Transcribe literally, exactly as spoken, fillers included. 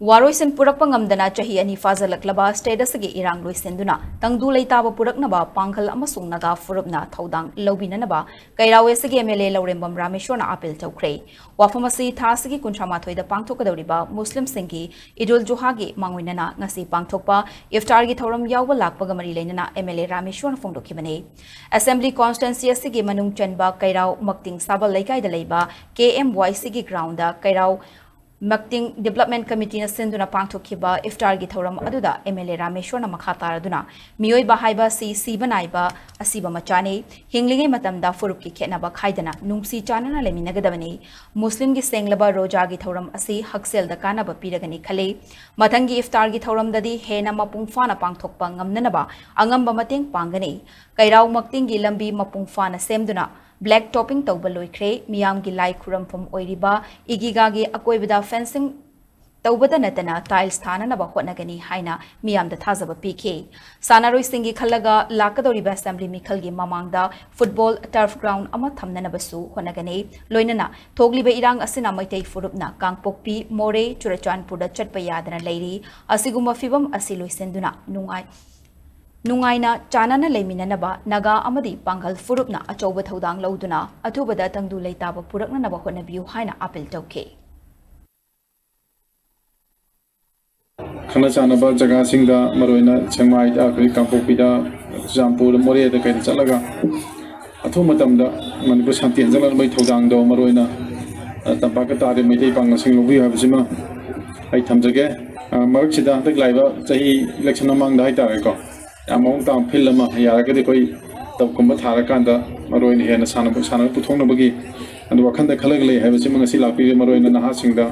ꯋꯥꯔꯣꯏꯁꯤꯟ ꯄꯨꯔꯛꯄ ꯉꯝꯗꯅ ꯆꯍꯤ ꯑꯅꯤ ꯐꯥꯖꯤꯜꯂꯛꯂꯕ state ꯑꯁꯤꯒꯤ ꯏꯔꯥꯡ ꯂꯣꯏꯁꯤꯟꯗꯨꯅ ꯇꯪꯗꯨ ꯂꯩꯇꯥꯕ ꯄꯨꯔꯛꯅꯕ ꯄꯥꯡꯒꯜ ꯑꯃꯁꯨꯡ ꯅꯥꯒꯥ ꯐꯨꯔꯨꯞꯅ ꯊꯧꯗꯥꯡ ꯂꯧꯕꯤꯅꯅꯕ ꯀꯩꯔꯥꯎ ꯑꯦꯁꯤꯒꯤ M L A Laurembam ꯔꯥꯃꯦꯁꯣꯔꯅ appeal ꯇꯧꯈ꯭ꯔꯦ꯫ ꯋꯥꯐꯝ ꯑꯁꯤ ꯊꯥ ꯑꯁꯤꯒꯤ ꯀꯨꯟꯊ꯭ꯔꯥ ꯃꯥꯊꯣꯏꯗ ꯄꯥꯡꯊꯣꯛꯀꯗꯧꯔꯤꯕ ꯃꯨꯁꯂꯤꯝꯁꯤꯡꯒꯤ ꯏꯗꯨꯜ ꯖꯨꯍꯥꯒꯤ ꯃꯥꯡꯑꯣꯏꯅꯅ ꯉꯁꯤ ꯄꯥꯡꯊꯣꯛꯄ ꯏꯐꯇꯥꯔꯒꯤ ꯊꯧꯔꯝ ꯌꯥꯎꯕ ꯂꯥꯛꯄꯒ ꯃꯔꯤ ꯂꯩꯅꯅ M L A ꯔꯥꯃꯦꯁꯣꯔꯅ ꯐꯣꯡꯗꯣꯛꯈꯤꯕꯅꯤ꯫ Assembly constituency ꯑꯁꯤꯒꯤ ꯃꯅꯨꯡ ꯆꯟꯕ ꯀꯩꯔꯥꯎ ꯃꯛꯇꯤꯡ ꯁꯥꯕꯜ ꯂꯩꯀꯥꯏꯗ ꯂꯩꯕ K M Y Cꯒꯤ groundꯗ ꯀꯩꯔꯥꯎ ꯃꯛꯇꯤꯡ Development Committeeꯅ ꯁꯤꯟꯗꯨꯅ ꯄꯥꯡꯊꯣꯛꯈꯤꯕ ꯏꯐꯇꯥꯔꯒꯤ ꯊꯧꯔꯝ ꯑꯗꯨꯗ M L A ꯔꯥꯃꯦꯁꯣꯔꯅ ꯃꯈꯥ ꯇꯥꯔꯗꯨꯅ, ꯃꯤꯑꯣꯏꯕ ꯍꯥꯏꯕ ꯑꯁꯤ ꯁꯤꯕ ꯅꯥꯏꯕ ꯑꯁꯤꯕ ꯃꯆꯥꯅꯤ, ꯍꯤꯡꯂꯤꯉꯩ ꯃꯇꯝꯗ ꯐꯨꯔꯨꯞꯀꯤ ꯈꯦꯠꯅꯕ ꯈꯥꯏꯗꯅ ꯅꯨꯡꯁꯤ ꯆꯥꯟꯅꯅ ꯂꯩꯃꯤꯟꯅꯒꯗꯕꯅꯤ꯫ ꯃꯨꯁꯂꯤꯝꯒꯤ ꯁꯦꯡꯂꯕ ꯔꯣꯖꯥꯒꯤ ꯊꯧꯔꯝ ꯑꯁꯤ ꯍꯛꯁꯦꯜꯗ ꯀꯥꯟꯅꯕ ꯄꯤꯔꯒꯅꯤ ꯈꯜꯂꯤ꯫ ꯃꯊꯪꯒꯤ ꯏꯐꯇꯥꯔꯒꯤ ꯊꯧꯔꯝꯗꯗꯤ ꯍꯦꯟꯅ ꯃꯄꯨꯡ ꯐꯥꯅ ꯄꯥꯡꯊꯣꯛꯄ ꯉꯝꯅꯅꯕ ꯑꯉꯝꯕ ꯃꯇꯦꯡ ꯄꯥꯡꯒꯅꯤ꯫ ꯀꯩꯔꯥꯎ ꯃꯛꯇꯤꯡꯒꯤ ꯂꯝꯕꯤ ꯃꯄꯨꯡ ꯐꯥꯅ ꯁꯦꯝꯗꯨꯅ black topping ꯇꯧꯕ ꯂꯣꯏꯈ꯭ꯔꯦ꯫ ꯃꯤꯌꯥꯝꯒꯤ ꯂꯥꯏ ꯈꯨꯔꯝꯐꯝ ꯑꯣꯏꯔꯤꯕ ꯏꯒꯤꯒꯥꯒꯤ ꯑꯀꯣꯏꯕꯗ fencing ꯇꯧꯕꯗ ꯅꯠꯇꯅ tiles ꯊꯥꯅꯅꯕ ꯍꯣꯠꯅꯒꯅꯤ ꯍꯥꯏꯅ ꯃꯤꯌꯥꯝꯗ ꯊꯥꯖꯕ ꯄꯤꯈꯤ꯫ ꯁꯥꯟꯅꯔꯣꯏꯁꯤꯡꯒꯤ ꯈꯜꯂꯒ ꯂꯥꯛꯀꯗꯧꯔꯤꯕ assembly ꯃꯤꯈꯜꯒꯤ ꯃꯃꯥꯡꯗ football turf ground ꯑꯃ ꯊꯝꯅꯅꯕꯁꯨ ꯍꯣꯠꯅꯒꯅꯤ꯫ ꯂꯣꯏꯅꯅ ꯊꯣꯛꯂꯤꯕ ꯏꯔꯥꯡ ꯑꯁꯤꯅ ꯃꯩꯇꯩ ꯐꯨꯔꯨꯞꯅ ꯀꯥꯡꯄꯣꯛꯄꯤ, ꯃꯣꯔꯦ, ꯆꯨꯔꯆꯥꯟꯄꯨꯔꯗ ꯆꯠꯄ ꯌꯥꯗꯅ ꯂꯩꯔꯤ꯫ ꯑꯁꯤꯒꯨꯝꯕ ꯐꯤꯕꯝ ꯑꯁꯤ ꯂꯣꯏꯁꯤꯟꯗꯨꯅ ꯅꯨꯡꯉꯥꯏ-, ꯅꯨꯡꯉꯥꯏꯅ ꯆꯥꯟꯅꯅ ꯂꯩꯃꯤꯟꯅꯅꯕ ꯅꯥꯒꯥ ꯑꯃꯗꯤ ꯄꯥꯡꯒꯜ ꯐꯨꯔꯨꯞꯅ ꯑꯆꯧꯕ ꯊꯧꯗꯥꯡ ꯂꯧꯗꯨꯅ ꯑꯊꯨꯕꯗ ꯇꯪꯗꯨ ꯂꯩꯇꯥꯕ ꯄꯨꯔꯛꯅꯅꯕ ꯍꯣꯠꯅꯕꯤꯌꯨ ꯍꯥꯏꯅ ꯑꯥꯄꯤꯜ ꯇꯧꯈꯤ꯫ ꯈꯪꯅ ꯆꯥꯟꯅꯕ ꯖꯒꯥꯁꯤꯡꯗ, ꯃꯔꯨꯑꯣꯏꯅ ꯁꯦꯛꯃꯥꯏꯗ, ꯑꯩꯈꯣꯏ ꯀꯥꯡꯄꯣꯛꯄꯤꯗ, ꯆꯨꯔꯆꯥꯟꯄꯨꯔꯗ, ꯃꯣꯔꯦꯗ ꯀꯩꯗ ꯆꯠꯂꯒ ꯑꯊꯨꯕ ꯃꯇꯝꯗ ꯃꯅꯤꯄꯨꯔ ꯁꯥꯟꯇꯤ ꯍꯟꯖꯜꯍꯟꯕꯒꯤ ꯊꯧꯗꯥꯡꯗꯣ ꯃꯔꯨꯑꯣꯏꯅ, ꯑ, ꯇꯝꯄꯥꯛꯇ ꯇꯥꯔꯤꯕ ꯃꯩꯇꯩ ꯄꯥꯡꯒꯜꯁꯤꯡ ꯂꯧꯕꯤꯌꯨ ꯍꯥꯏꯕꯁꯤꯃ ꯑꯩ ꯊꯝꯖꯒꯦ꯫ ꯑ, ꯃꯔꯛꯁꯤꯗ ꯍꯟꯗꯛ ꯂꯥꯛꯏꯕ ꯆꯍꯤ election ꯃꯃꯥꯡꯗ ꯍꯥꯏꯇꯥꯔꯦꯀꯣ, ꯌꯥꯝ ꯃꯑꯣꯡ ꯇꯥꯕ field ꯑꯃ ꯌꯥꯔꯒꯗꯤ ꯑꯩꯈꯣꯏ turfꯀꯨꯝꯕ ꯊꯥꯔꯀꯥꯟꯗ ꯃꯔꯨꯑꯣꯏꯅ ꯍꯦꯟꯅ ꯁꯥꯟꯅꯕ, ꯁꯥꯟꯅꯕ ꯄꯨꯊꯣꯛꯅꯕꯒꯤ ꯑꯗꯨ ꯋꯥꯈꯜꯗ ꯈꯜꯂꯒ ꯂꯩ ꯍꯥꯏꯕꯁꯤꯃ ꯉꯁꯤ ꯂꯥꯛꯄꯤꯔꯤꯕ ꯃꯔꯨꯑꯣꯏꯅ ꯅꯍꯥꯁꯤꯡꯗ